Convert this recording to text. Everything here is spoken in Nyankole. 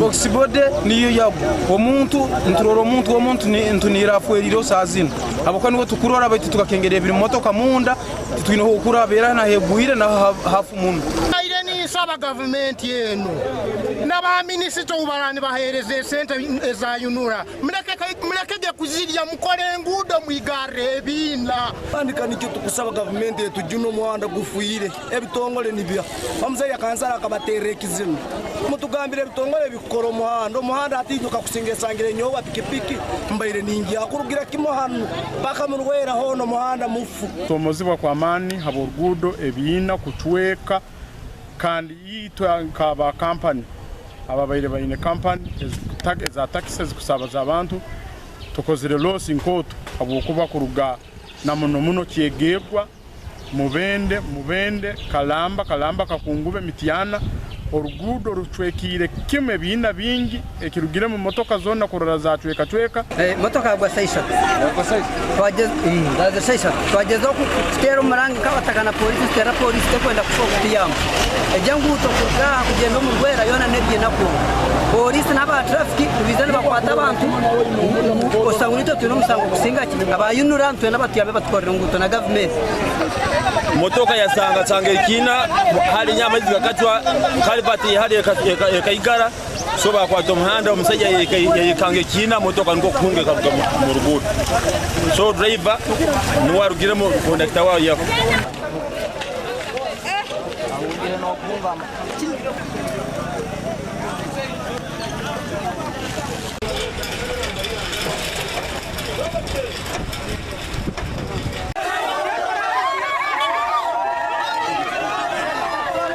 Box body niyo yagwa omuntu niturora omuntu omuntu ntuniire afwerireho saaha zinu ahabw'okuba niwe tukurora baitu tukakengera ebiri mu motoka munda titwine h'okuraba era nahegwire naho hafu muno. Mbaire ninsaba gavumenti enu na ba minisita obu baraaba nibaheereza esente eza UNRA murekege kuzirya mukore enguudo mwigarre ebiina. Kandi ka nikyo tukusaba gavumenti etujune omuhanda gufwire ebitongore nibyo omuzaire kansara akabaterera ekizina mutugambire ebitongore ebikukora omuhanda omuhanda hati inywe kakusinga esangire nyowe wa pikipiki mbaire ningya kurugira kimwe hanu paka murwera hoona omuhanda mufu. Kusomozibwa kw'amaani habw'oruguudo ebiina kucweka kandi itwe nk'aba kampani ababaire baine kampani eza takisi ezikusaabaza abantu tukozire loosi nkooto habwokuba kuruga na muno muno Kyegegwa, Mubende, Mubende, Kalamba, Kalamba, Kakungube, Mityana, oruguudo rucwekiire kimwe ebiina bingi ekirugiremu motoka zoona kurora zacwekacweka. Motoka yagwa shaaha ishatu zaaza shaaha ishatu twagyezaho kuteera omurangi nk'abataka na pooriisi tuteera pooriisi terikwenda kutuyamba. Egi enguuto kuruga aha kugyenda omu Rwera yoona n'ebiina kwonka. Pooriisi n'aba traffic nibaija nibakwata abantu oshusha ngu naitwe twine omushango kusinga ki aba UNRA nitwenda batuyambe batukorere enguuto na gavumenti. Motoka yasangasanga ekiina harinya amaizi gakacwa kalivati hali ekaigara so bakwata omuhanda omusaija yayekanga ekiina motoka nikwo kuhunga ekaruga mu ruguudo so driver niwe arugiremu kondakita wayo yafa.